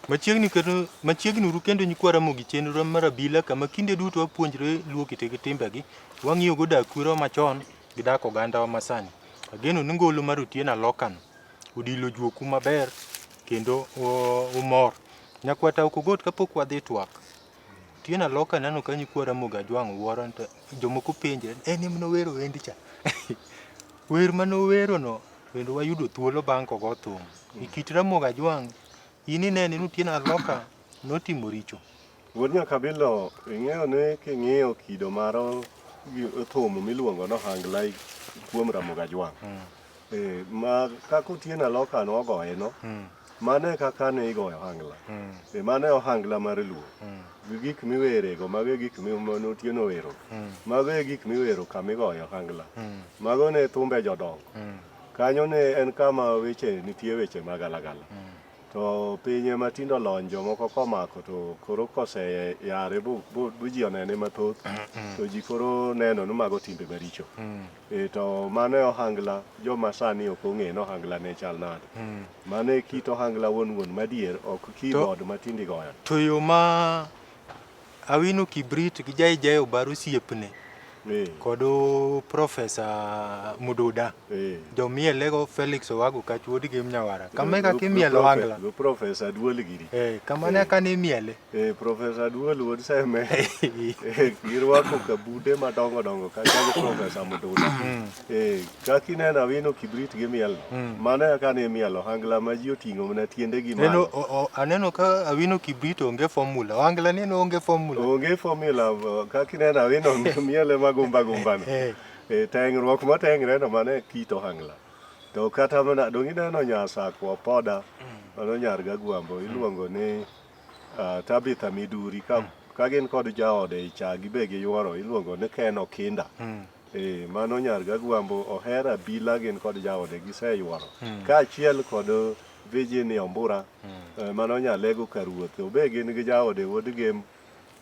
Machiegni kendo machiegni uru kendo nyikwa Ramogi chenro mar abila kama kinde duto wapuonjre luo kite gi timbegi, wang'iyo go dak kwerewa machon gi dak ogandawa masani. Ageno ni ngolo mar Otieno Alokano odilo juoku maber kendo umor. Nyakwar Tau Kogot kapok wadhi twak, Otieno Aloka aneno ka nyikwa Ramogi Ajwang' wuoro to jomoko penjre en ema nowero wendi cha. Wer mane owerono bende wayudo thuolo bang' kogo thum. E kit Ramogi Ajwang' in inene ni Otieno Aloka notimo richo. Wuod Nyakabilo, ing'eyo ni king'iyo kido mar thum miluongo ni ohangla kuom Ramogi Ajwang'. Eh, ma kaka Otieno Aloka nogoye no, mano e kaka ne igoyo ohangla. Eh, mano e ohangla mar Luo. Gi gik miwerego, mago e gik mane Otieno owero. Mago e gik miwero kama igoye ohangla. Mago ne thumbe jodongo. Kanyo ne en kama weche nitie weche magalagala. To piny ema tinde olony jomoko komako to koro koseyare bu, bu, bu ji onene mathoth to ji koro neno ni mago timbe maricho. E, to mano e ohangla joma sani ok ong'e ni ohangla ne chal nade. Mano e kit ohangla wuon wuon madier ok keyboard ma tinde igoyo. To yo ma Awino Kibrit gi Jai Jai Obar osiepne kod Profesa Mududa. Jomielego Felix Owago kach wuod Gem Nyawara. Kama e kaka imielo ohangla. Go Profesa Duol giri. Eh, kama ne kaka imiele. Eh, Profesa Duol wuod Seme. Eh, girwako kabude madongo dongo kacha gi Profesa Mududa. Eh, kaka ineno Awino Kibrit gi miel. Mano e kaka ne imielo ohangla ma ji oting'o mana tiendegi Neno, malo. o, o, aneno ka Awino Kibrit onge formula. Ohangla ni no onge formula. Onge formula kaka ineno Awino miele magumba gumba no. Eh. E, tengruok motengre no mano e kit ohangla. To kata mana dong ineno Nyasakwa Poda mano nyar Gagwambo iluongo ni Tabitha Miduri ka, ka gin kod jaode e cha gibe giyuoro iluongo ni Ken Okinda. Eh, mano nyar Gagwambo oher abila gin kod jaode giseyuoro. Kaachiel kod Virginia Ombura mano nyalego karuoth obe gin gi jaode wuod Gem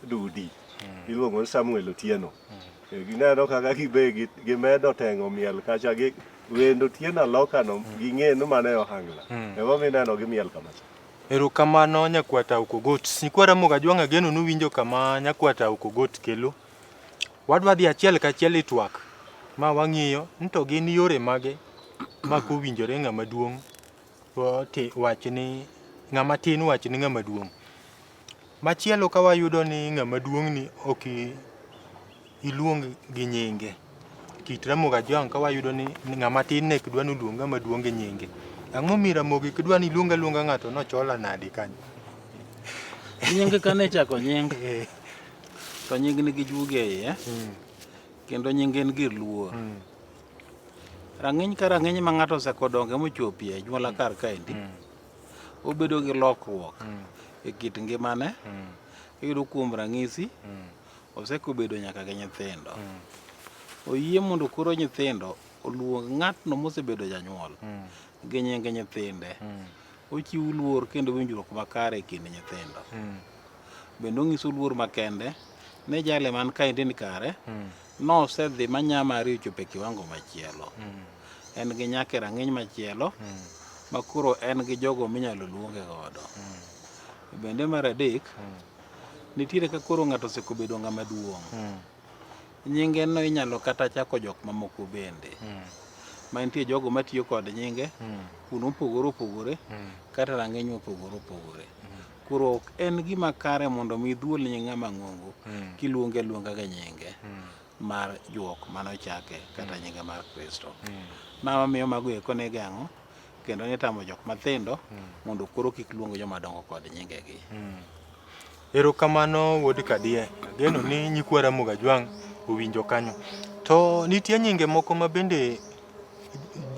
Dudi iluongo ni Samuel Otieno. Gineno kaka gibe gimedo teng'o miel kacha gi wend Otieno Aloka no ging'e ni mano e ohangla. Emomiyo ineno gimiel kamacha. Erokamano nyakwar Tau Kogot. Nyikwa Ramogi Ajwang' ageno ni uwinjo kama nyakwar Tau Kogot kelo. Wadwa dhi achiel kachiel e twak ma wang'iyo ni to gin yore mage ma kowinjore ng'ama duong' wach ni ng'ama tin wach ni ng'ama duong'. Machielo ka wayudo ni ng'ama duong' ni ok iluong gi nyinge. Kit Ramogi Ajwang' ka wayudo ni ng'ama tin ne ok dwa ni oluong ng'ama duong' gi nyinge. Ang'o momiyo Ramogi ok dwa ni iluong aluonga ng'ato nochola nadi kanyo? Nying kane ichako nying to nying nigi juogi e iye kendo nying en gir luor. Rang'iny ka rang'iny ma ng'ato osekodonge mochopie e anyuola kar kaendi, obedo gi lokruok e kit ngimane. Iyudo kuom ranyisi, osekobedo nyaka gi nyithindo. Oyie mondo koro nyithindo oluong ng'atno mosebedo janyuol gi nying nyithinde. Ochiw luor kendo winjruok makare e kind nyithindo. Bende onyiso luor makende ne jale man kaendi ni kare nosedhi ma nya mare ochopo e kiwango machielo. En gi nyaka e rang'iny machielo ma koro en gi jogo minyalo luonge godo. Bende mar adek, nitiere ka koro ng'ato osekobedo ng'ama duong'. Nyinge no inyalo kata chako jok mamoko bende. Ma nitie jogo matiyo kod nyinge kuno mopogore opogore kata rang'iny mopogore opogore. Koro ok en gima kare mondo mi idhuol nying ng'ama ng'ongo kiluonge aluonga gi nyinge mar juok mane ochake kata nyinge mar Kristo. Ma miyo mago eko ne geng'o kendo ne tamo jok mathindo mondo koro kik luong joma dongo kod nyingegi. Erokamano wuod Kadie. Ageno ni nyikwa Ramogi Ajwang' owinjo kanyo. To nitie nyinge moko ma bende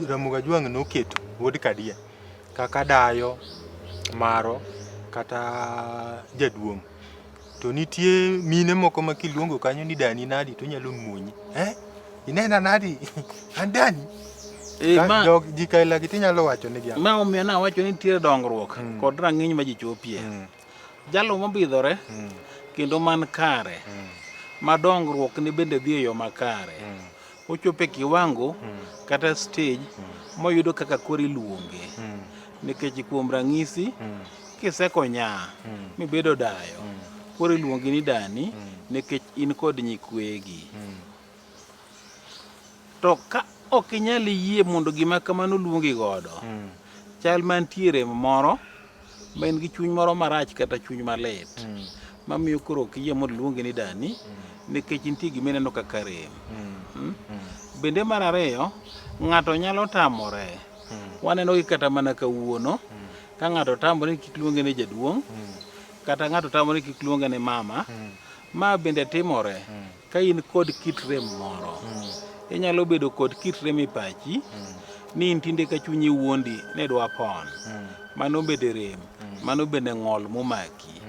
Ramogi Ajwang' noketo wuod Kadie kaka dayo, maro kata jaduong'. To nitie mine moko ma kiluongo kanyo ni dani nadi to onyalo muonyi. Eh? Inena nadi? An dani? Eh, Ka ma, jog ji kaila gi tinyalo wacho negi ang'o? ma omiyo nawacho ni nitiere dongruok kod rang'iny ma ji chopie. Jalo mobidhore kendo man kare ma dongruok ne bende dhi e yo makare ochopo e kiwango kata stage moyudo kaka koro iluonge nikech kuom ranyisi. Kiseko nya mibedo dayo, koro iluongi ni dani nikech in kod nyikwegi. To ka ok inyal yie mondo gima kamano luongi godo, chal mantie rem moro ma in gi chuny moro marach kata chuny malit mamiyo koro ok iyie mondo luongi ni dani nikech nitie gima ineno kaka rem. Bende mar ariyo, ng'ato nyalo tamore. Waneno gi kata mana kawuono ka ng'ato tamore ni kik luonge ni jaduong' kata ng'ato tamore ni kik luonge ni mama. Ma bende timore ka in kod kit rem moro. Inyalo bedo kod kit rem e pachi ni in tinde ka chunyi wuondi ni idwa pon. Mano bende rem, mano bende ng'ol momaki.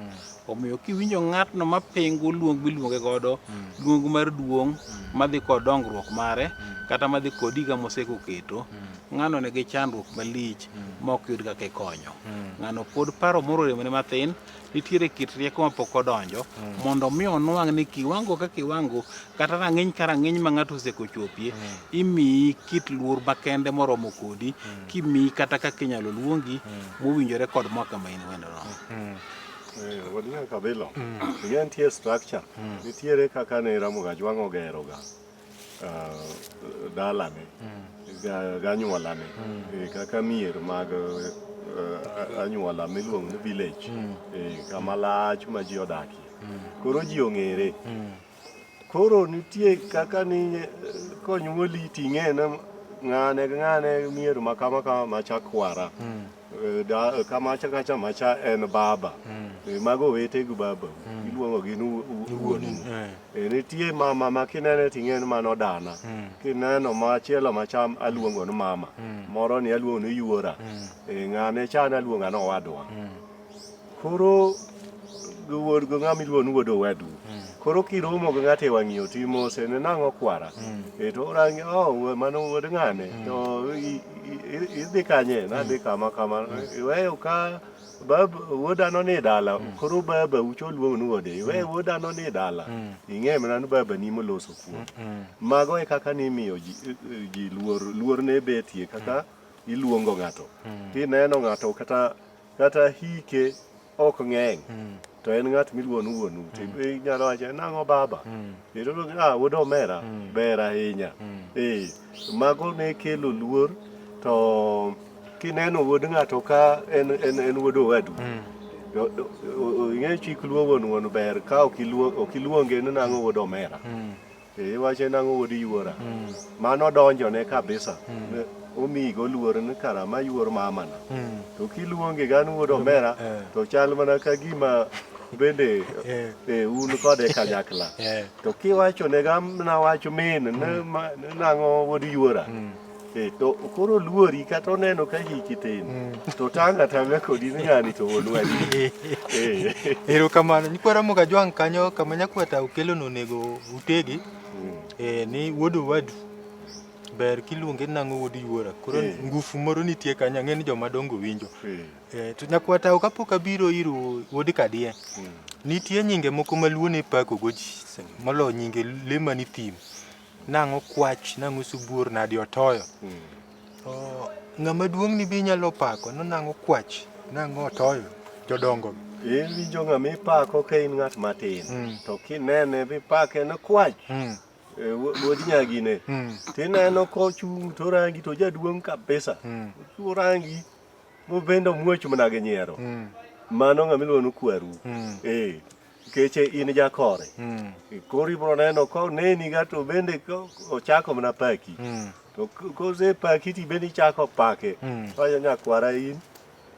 Omiyo kiwinjo ng'atno mapingo luong miluonge godo, luong mar duong' madhi kod dongruok mare kata madhi kod higa moseko keto, ng'ano nigi chandruok malich ma ok yud kaka ikonyo. Ng'ano pod paro moro oremone mathin, nitiere kit rieko mapok odonjo mondo mi onwang' ni kiwango ka kiwango kata rang'iny ka rang'iny ma ng'ato oseko chopie, imiyi kit luor makende moromo kodi, kimiyi kata kaka inyalo luongi mowinjore kod mwaka ma in godo no. Wuod Nyakabilo, ing'e nitie structure, nitiere kaka ne Ramogi Ajwang' ogero ga dalane ganyuolane kaka mier mag anyuola miluongo ni village kama lach ma ji odakie. Koro ji ong'ere. Koro nitie kaka ni konyuoli ting'e ni ng'ane gi ng'ane mier ma kama kama macha kwara. Kamacha kacha macha en baba. Mago owete gi babau. Iluongo gi ni wuonu. Nitie mama ma kinene ting'e ni mano dana. Kineno machielo macha aluongo ni mama. Moro ni aluongo ni yuora. Ng'ane cha naluonga ni owadwa. Koro wuod gi ng'ama iluongo ni wuod owadu. Koro kiromo gi ng'ato e wang' yo timose ni nang'o kwara. To orangi oh mano wuod ng'ane. To idhi kanye? Nadhi kama kama. Iweyo ka bab wuoda no ni dala. Koro baba ucho oluongo ni wuode. Iweyo wuoda no ni dala. Ing'e mana ni baba ni moloso kuome. Mago e kaka nimiyo ji luor. Luor ne betie kaka iluongo ng'ato. Kineno ng'ato kata kata hike ok ng'eny to en ng'at miluongo ni wuonu to inyalo wacho nang'o baba iluongo ah wuod omera ber ahinya eh mago ne kelo luor to kineno wuod ng'ato ka en en, en wuod owadu ing'e chik luo wuon wuon ber ka ok iluonge ni nang'o wuod omera Eh, iwache nang'o wuod yuora mano donjone kabisa Omiyigo luor ni kara ma yuor mamana to kiluonge gan wuod omera to chal mana ka gima bende un kode kanyakla to kiwachone ga nawach min ni ni nang'o wuod yuora to koro luori kata oneno ka hiki tin to tanga tanga kodi ni ng'ani to wuonwa adi. Erokamano. Nyikwa Ramogi Ajwang' kanyo kama nyakwata okelono onego utegi ni wuod owadu ber kiluonge nang'o wuod yuora. Koro ngufu moro nitie kanyo ang'e ni joma dongo winjo. To nyakwata kapok abiro ir wuod Kadier, nitie nyinge moko ma luo ne pakogo ji moloyo nyinge le manie thim. Nang'o kwach, nang'o sibuor, nadi otoyo. Oh, ng'ama duong' ni be inyalo pako no nang'o kwach, nang'o otoyo, jodongo. Iwinjo ng'ama ipako ka in ng'at matin to kinene mipake ni kwach wuod nyagine tineno kochung' to orangi to jaduong' kabisa orangi mobende omuoch mana gi nyiero mano ng'ama iluongo ni kwaru Nikech in jakore. Koro ibiro neno ka oneni ga to bende ochako mana paki. To kosepaki to bende ichako pake. Owacho nyakwara in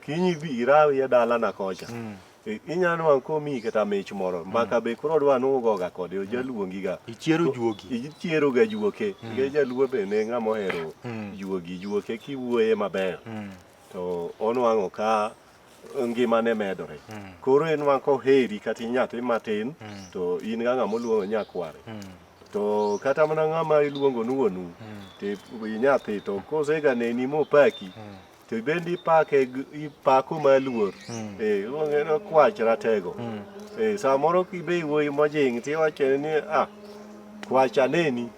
kiny ibi irawi e dalana kocha. Inyalo nwang'o komiyi kata mich moro. Mbaka be koro odwa ni ugoga kode ojaluongi ga. Ichiero juogi. Ichiero ga juoke. Nikech jaluo be ne ng'ama ohero juogi. Juoke kiwuoye maber to onwang'o ka ngimane medore. Koro en ma koheri kata in nyathi matin to in ga ng'ama oluongo nyakware. To kata mana ng'ama iluongo ni wuonu to inyathi to kosega neni mopaki to bende ipake ipako maluor. Iluonge ni kwach ratego. Samoro kibe wuoyi mojing' tiwacho ni ah. Kwacha neni.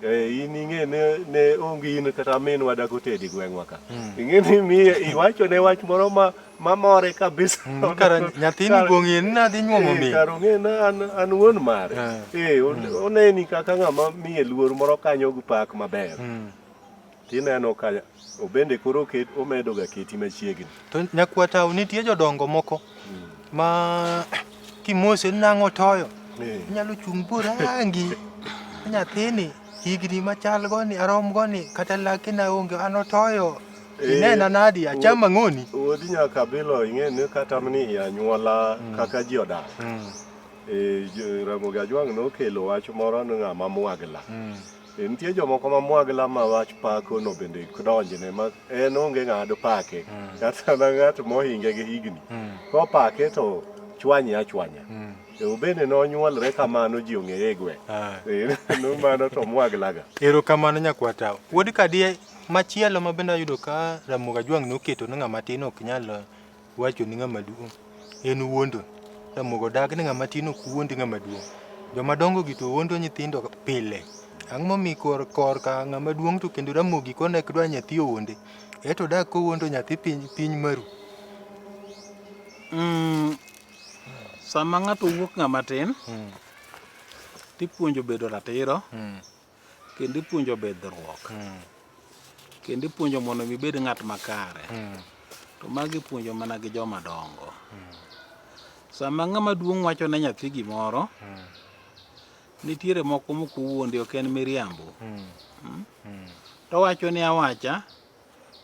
Eh, in ing'e ne, ne onge in kata minwa dak otedi gweng'wa ka. Ing'e ni miye iwacho ne wach moro ma mamore kabisa. Kara nyathini bong'e ni nadhi nyuomo Eh, min. kar ong'e ni an, an wuon mare. Eh. Eh, oneni kaka ng'ama miye luor moro kanyo gi pak maber. Tineno ka obende koro oket, omedo ga keti machiegni. To nyakwatau nitie jodongo moko ma kimose ni nang'o toyo Eh. inyalo chung' borangi nyathini higni machal go ni arom go ni kata lake na onge an otoyo Eh, inena nadi acham ang'oni Wuod Nyakabilo ing'e ni kata ni i anyuola kaka ji odak. Eh, Ramogi Ajwang' nokelo wach moro ni ng'ama mwagla. E, nitie jomoko ma mwagla ma wach pako no bende ok donjne ma en onge ng'ado pake kata na ng'at mohinge gi higni kopake to chwanye achwanya e, obende nonyuolre kamano ji ong'eye e gweng' Ah. E, no mano to mwaglaga Erokamano nyakwatao. Wuod Kadie machielo ma bende ayudo ka Ramogi Ajwang' noketo ni ng'ama tin ok nyal wacho ni ng'ama duong' en wuondo. Ramogi odag ni ng'ama tin ok wuond ng'ama duong'. Joma dongo gi to wuondo nyithindo pile. Ang'o momiyo kor korka ng'ama duong' to kendo Ramogi kone ok dwa nyathi owuonde. Eto odag kowuondo nyathi piny piny maru. Sama ng'ato wuok ng'ama tin, tipuonjo bedo ratiro, kendo ipuonjo bidhruok, kendo ipuonjo mondo mi ibed ng'at makare. To magi ipuonjo mana gi joma dongo. Sama ng'ama duong' wacho ne nyathi gimoro, nitiere moko mok owuondi ok en miriambo. To owacho ni awacha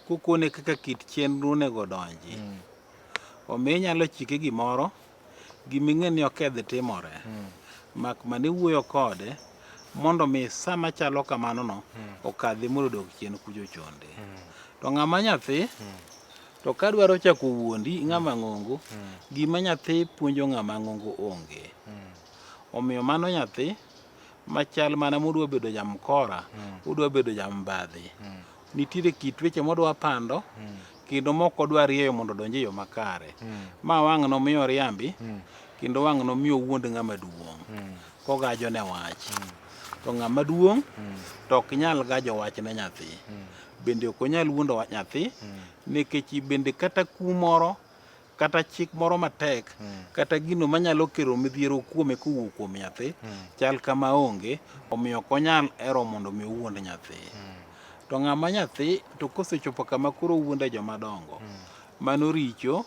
kokone kaka kit chenro onego odonji. Omiyo inyalo chike gimoro, gima ing'e ni ok dhi timore. Mak mana iwuoyo kode mondo mi sama chalo kamano no okadhi mondo odog chien kucho chonde. To ng'ama nyathi to ka dwaro chako wuondi ng'ama ng'ongo, gima nyathi puonjo ng'ama ng'ongo onge. Omiyo mano nyathi machal mana modwa bedo jamkora, odwa bedo jambadhi. Nitiere kit weche modwa pando kendo mok odwa rieyo mondo odonj e yo makare. Ma wang' nomiyo oriambi kendo wang' nomiyo owuond ng'ama duong' kogajo ne wach. To ng'ama duong' to ok nyal gajo wach ne nyathi. Bende ok onyal wuondo nyathi nikech bende kata kum moro kata chik moro matek kata gino manyalo kelo midhiero kuome kowuok kuom nyathi chal kama onge omiyo ok onyal hero mondo mi owuond nyathi. To ng'ama nyathi to kosechopo kama koro owuonde joma dongo, mano richo,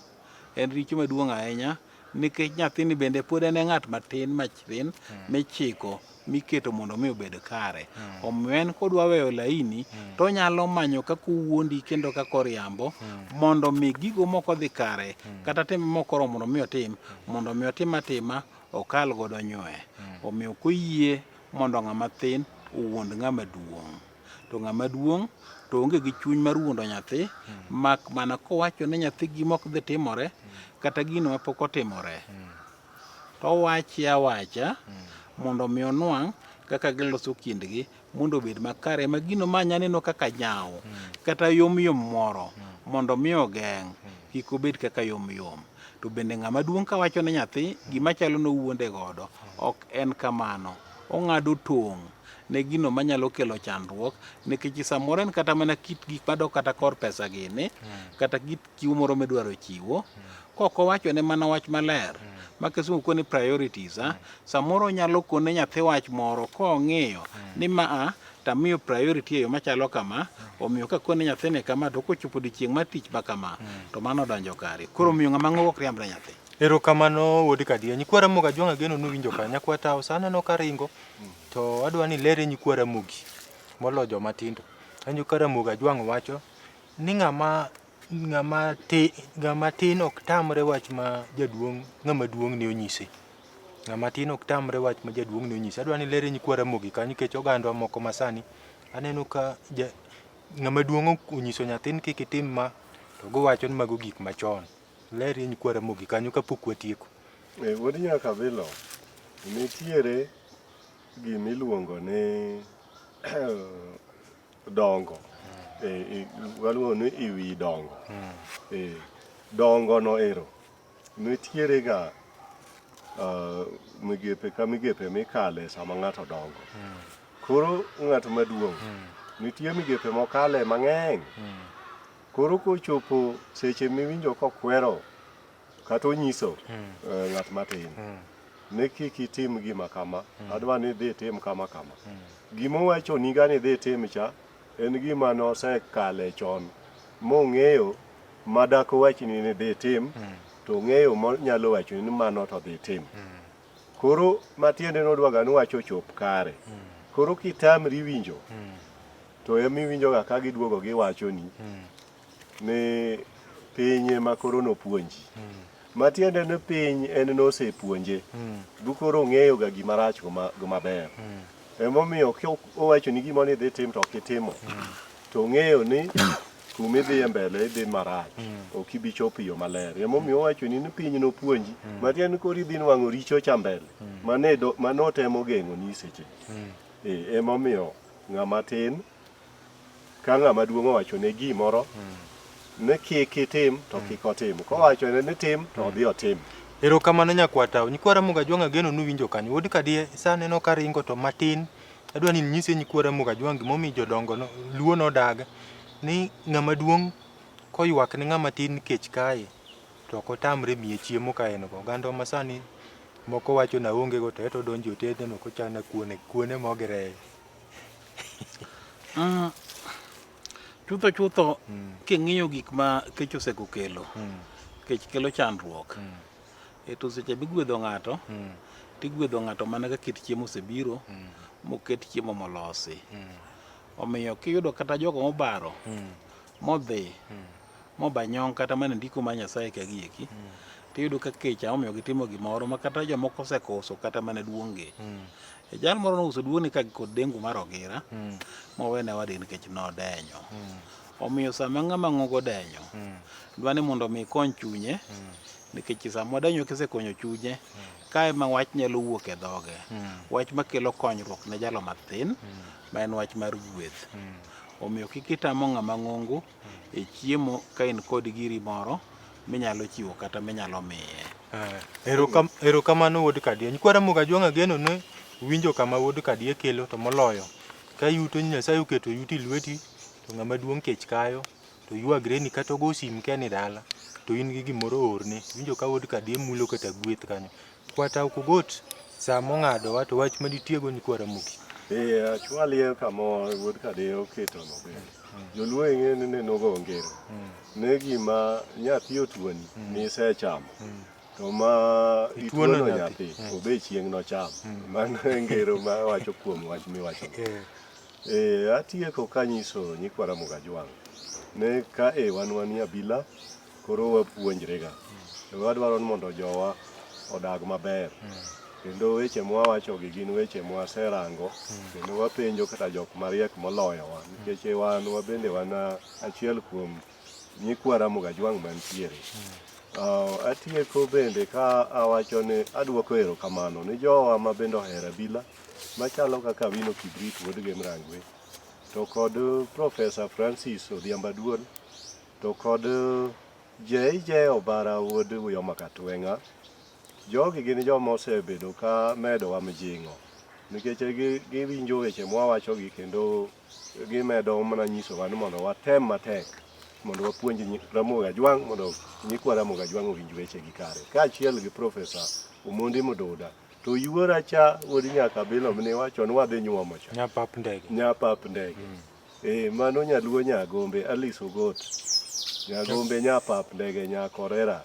en richo maduong' ahinya nikech nyathini bende pod en e ng'at matin matin michiko miketo mondo mi obed kare. Omiyo en kodwa weyo laini to onyalo manyo kaka owuondi kendo kaka oriambo mondo mi gigo mok odhi kare kata tim mok oromo mondo mi otim mondo mi otim atima okal godo nywe. Omiyo ok oyie mondo ng'ama thin owuond ng'ama duong'. To ng'ama duong' to onge gi chuny mar wuondo nyathi mak mana kowacho ne nyathi gima ok dhi timore kata gino mapok otimore. To owache awacha mondo mi onwang' kaka giloso kindgi mondo obed makare ma gino ma nya neno kaka nyawo kata yom yom moro mondo mi ogeng' kik obed kaka yom yom. To bende ng'ama duong' kawacho ne nyathi gima chalo nowuonde godo ok en kamano. Ong'ado tong' ne gino manyalo kelo chandruok nikech samoro en kata mana kit gik madok kata kor pesa gini kata kit chiwo moro midwaro chiwo kok owachone mana wach maler ma kisungu koni priorities ah, samoro onyalo kone nyathi wach moro kong'iyo ni ma tamiyo priority e yo machalo kama omiyo kakone nyathini kama to kochopo odiochieng' mar tich ma kama to mano odonjo kare koro omiyo ng'ama ng'ogo ok riamb ne nyathi. Erokamano wuod Kadier. Nyikwa Ramogi Ajwang' ageno nuwinjo ka. Nyakwa Tao sa aneno ka ringo to adwa ni ilere nyikwa Ramogi moloyo joma tindo. Awinjo ka Ramogi Ajwang' wacho ni ng'ama ng'ama ti, ng'ama tin ok tamre wach ma jaduong' ng'ama duong' ne onyise. Ng'ama tin ok tamre wach ma jaduong' ne onyise. Adwa ni ilere nyikwa Ramogi kanyo nikech ogandwa moko masani aneno ka ja, ng'ama duong' onyiso nyathi ni kik itim ma to giwacho ni mago gik machon. Lerie nyikwa Ramogi kanyo kapok watieko. E, wuod Nyakabilo, nitiere gimiluongo ni dongo. E, e, waluongo ni iwi dongo. E, dongo no ero nitiere ga migepe ka migepe mikale sama ng'ato dongo. Koro ng'at maduong' nitie migepe mokale mang'eny. Koro kochopo seche miwinjo kokwero kata onyiso ng'at matin ni kik itim gima kama, adwa ni idhi itim kama kama. Gima owachoniga ni idhi itim cha en gima nosekale chon mong'eyo ma dak owachni ni dhi itim to ong'eyo monyalo wachoni ni mano to dhi itim. Koro matiende nodwaga ni wach ochop kare. Koro kitamri winjo to ema iwinjoga ka giduogo giwachoni ni piny ema koro nopuonji. Matiende ni piny en nosepuonje. Bu koro ong'eyoga gima rach gi maber. Emomiyo kowachoni gima ni idhi tim to ok itimo. To ong'eyo ni kuma idhiye mbele idhi marach. Ok ibi chopo e yo maler. Emomiyo owachoni ni piny nopuonji. Matiende ni koro idhi nwang'o richo cha mbele. Mane manotemo geng'oni seche. Emomiyo ng'ama tin ka ng'ama duong' owachone gimoro ni kik itim to kik otim. Kowachone ni tim to odhi otim. Erokamano nyakwar Tao. Nyikwa Ramogi Ajwang' ageno ni uwinjo kanyo. Wuod Kadiye sa aneno ka ringo to matin adwa ni inyise nyikwa Ramogi Ajwang' gimomiyo jodongo no, Luo nodag ni ng'ama duong' koywak ne ng'ama tin kech kaye to ok otamre miye chiemo ka en go. Oganda ma sani moko wacho ni aonge go to eto odonjo e otel no kochana kuone kuone mo gi reye. Chutho chutho king'iyo gik ma kech osego kelo, kech kelo chandruok. E to seche migwedho ng'ato, tigwedho ng'ato mana ka kit chiemo osebiro moket chiemo molosi. Omiyo kiyudo kata jogo mobaro modhi moba nyong' kata mana ndiko mar Nyasaye ka gieki, tiyudo ka kech omiyo gitimo gimoro ma kata jomoko osekoso kata mana duong' gi. E jal moro nouso duong'ne ka kod dengu mar ogira mowene wadgi nikech nodenyo. Omiyo sama ng'ama ng'ogo denyo, dwa ni mondo mi ikony chunye nikech sama odenyo kisekonyo chunye, ka ema wach nyalo wuok e dhoge. Wach makelo konyruok ne jalo mathin ma en wach mar gweth. Omiyo kik itamo ng'ama ng'ongo e chiemo ka in kod giri moro minyalo chiwo kata minyalo miye. Erokamano wuod Kadier. Nyikwa Ramogi Ajwang' ageno ni uwinjo kama wuod Kadier kelo to moloyo ka yuto Nyasaye oketo yuto e lweti to ng'ama duong' kech kayo to ywagreni kata ogo sim kia ni dala to in gi gimoro oorne. Iwinjo ka wuod Kadier mulo kata gweth kanyo. Kwata ok ogot saa mong'adowa to wach manitiego nyikwa Ramogi. Ee, achwalie kama wuod Kadier oketono bende. Joluo ing'e ni ne nogo ngero. Ne gima nyathi otuoni nisechamo. To ma Ituono ituono nyathi. nyathi, obe chieng' nocham. Mano e ngero ma wacho kuom wach miwachono. Atieko kanyiso nyikwa Ramogi Ajwang' ne ka e wan wanie abila koro wapuonjrega. To wadwaro ni mondo jowa odag maber. Kendo weche mwawachogi gin weche mwaserango kendo wapenjo kata jok mariek moloyowa nikech wan wabende wan achiel kuom nyikwa Ramogi Ajwang' mantiere. Atieko bende ka awacho ni aduoko erokamano ni jowa ma bende ohero abila machalo kaka Awino Kibrit wuod Gem Rangwe to kod Professor Francis Odhiambo Aduol to kod JJ Obara wuod Uyoma Katweng'a. Jogi gin joma osebedo ka medowa mijing'o nikech giwinjo weche mwawachogi kendo gimedo mana nyisowa ni mondo watem matek mondo wapuonj Ramogi Ajwang' mondo nyikwa Ramogi Ajwang' owinj wechegi kare. Kaachiel gi Profesa Omondi Mduda to yuora cha wuod Nyakabilo mane iwacho ni wadhi nyuomo cha. Nyapap ndege. Nyapap ndege. Eh, mano nyaluo Nyagombe, Alice Ogot. Nyagombe nyapap ndege nyakorera.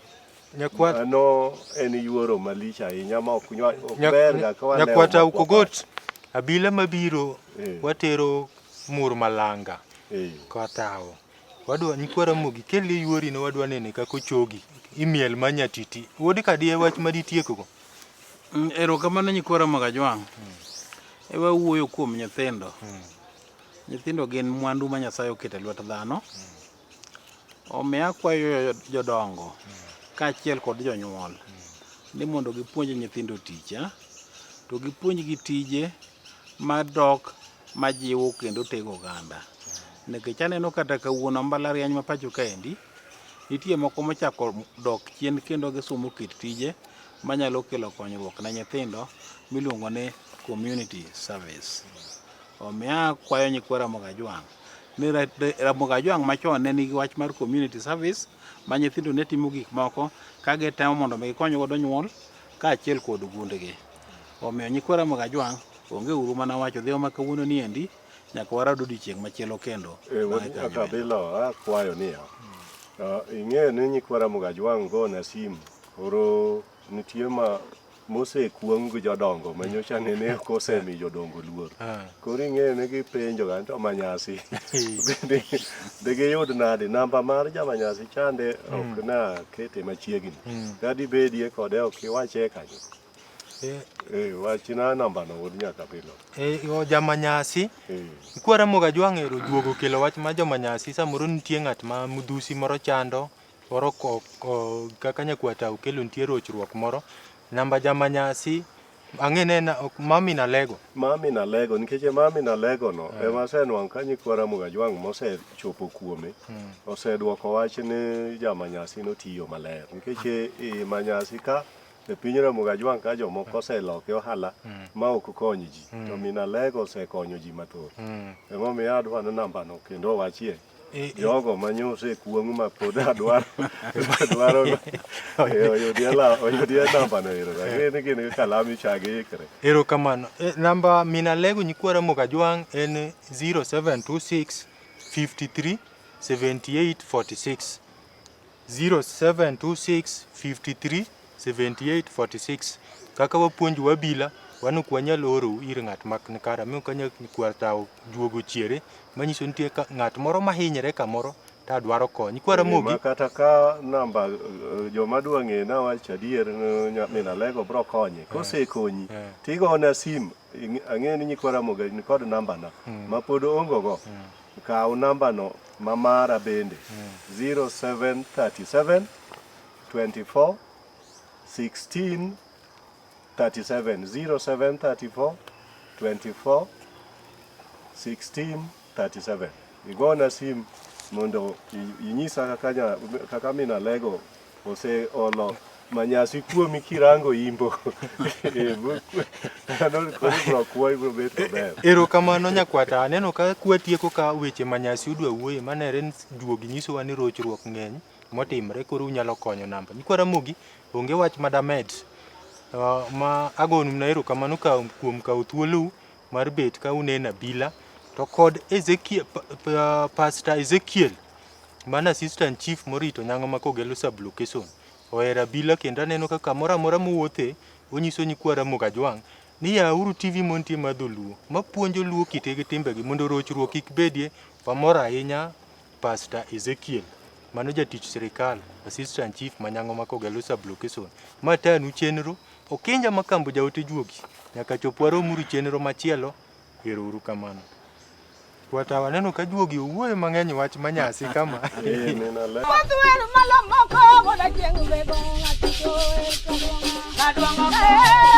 Nyakwar Mano en yuoro malich ahinya ma ok ber ga ka walewo Nyakwata ma ok Okogot, abila mabiro Eh. watero mur malanga Eh. katawo. Wadwa nyikwa Ramogi kelie yuori no wadwa nene kaka ochogi imiel ma nyatiti. Wuod Kadier wach ma ditiekgo. Erokamano nyikwa Ramogi Ajwang'. E wawuoyo kuom nyithindo. Nyithindo gin mwandu ma Nyasaye oketo e lwet dhano. Omiyo akwayo jodongo kaachiel kod jonyuol ni mondo gipuonj nyithindo tich, to gipuonjgi tije madok majiwo kendo tego oganda. Nikech aneno kata kawuono mbalariany ma pacho kaendi, nitie moko mochako dok chien kendo gisomo kit tije. manyalo kelo konyruok ne nyithindo miluongo ni community service. Omiyo akwayo nyikwa Ramogi Ajwang' ni Ramogi Ajwang' machon ne nigi wach mar community service ma nyithindo ne timo gik moko ka gitemo mondo mi gikony godo nyuol kaachiel kod gundgi. Omiyo nyikwa Ramogi Ajwang' onge uru mana wacho dhiwa ma kawuono ni endi nyaka warad odiochieng' machielo kendo. E, wuod Nyakabilo akwayo niya, ing'eyo ni nyikwa Ramogi Ajwang' gona simu koro nitie ma mosekuong' gi jodongo ma nyocha nene ok osemi jodongo luor. Ah. Koro ing'eyo ni gipenjo ga to manyasi. Bende de giyud nade namba mar jamanyasi chande ok hmm. na kete machiegni. Hmm. Ka dibedie kode ok iwache kanyo. Eh, eh wachna namba no wuod Nyakabilo. Eh, o jamanyasi. Eh. Kwa Ramogi Ajwang' ero duogo kelo wach ma jomanyasi samoro nitie ng'at ma mudhusi moro chando Koro ko, ko, kaka nyakwata okelo nitie rochruok moro. Namba jamanyasi ang'e ne en mami nalego. Mami nalego nikech e mami nalego no mm. ema asenwang'o ka nyikwa Ramogi Ajwang' mosechopo kuome mm. osedwoko wach ni jamanyasi notiyo maler nikech e, e manyasi ka e piny Ramogi Ajwang' ka jomoko oseloke ohala mm. ma ok kony ji mm. to min Alego osekonyo ji mathoth mm. emomiyo adwa ni nambano kendo owachie Jogo ma nyosa kuong' ma pod adwaro adwaro oyudie la oyudie namba no ero. Ang'e ni gin gi kalam ichagi ikre. Erokamano. E, namba min Alego nyikwa Ramogi Ajwang' en 0726 53 78 46. 0726 53 78 46. Kaka wapuonjo wabila, wan ok wanyal orou ir ng'at mak ni kare. Amiyo ka nyakwar tawo juogo chiere, manyiso nitie ka ng'at moro mahinyre kamoro to adwaro kony. Nyikwa Ramogi, Ma kata ka namba eh, joma dwa ng'e nawach adier eh, min Alego bro konye. Kosekonyi, tigona sim, ang'e ni nyikwa Ramogi ni kod nambana ma pod ongo go. Kaw nambano ma mara bende 0737 24 16 37 0734 24 16 37. Igona sim mondo inyisa kaka, nya, kaka min Alego oseolo manyasi kuomi kirango imbo. Eh, Mano koro ibro kuo ibro bet maber. Erokamano nyakwata, aneno ka kwatieko ka weche manyasi udwa wuoye manere ni juogi nyisowa ni rochruok ng'eny motimre koro unyalo konyo namba. Nyikwa Ramogi onge wach madamed ma agonu mana erokamano ka kuom kawo thuolou mar bet ka uneno abila to kod Ezekiel, Pastor Ezekiel mano assistant chief morito Nyango ma Kogelo sub location ohero abila kendo aneno ka kamoro amora mowuothe onyiso nyikwa Ramogi Ajwang' ni yauru TV montie mar dholuo mapuonjo luo kite gi timbegi mondo rochruok kik bedie. Wamor ahinya Pastor Ezekiel mano jatich sirikal assistant chief ma Nyango ma Kogelo sub location ma tanu chenro Okinja Makambo jaote juogi nyaka chop waromuru chenro machielo. Ero uru kamano. Kwata waneno ka juogi owuoyo mang'eny wach manyasi kama. Eh, min Alego. Wadwaro malo moko goda chieng' bego ng'ato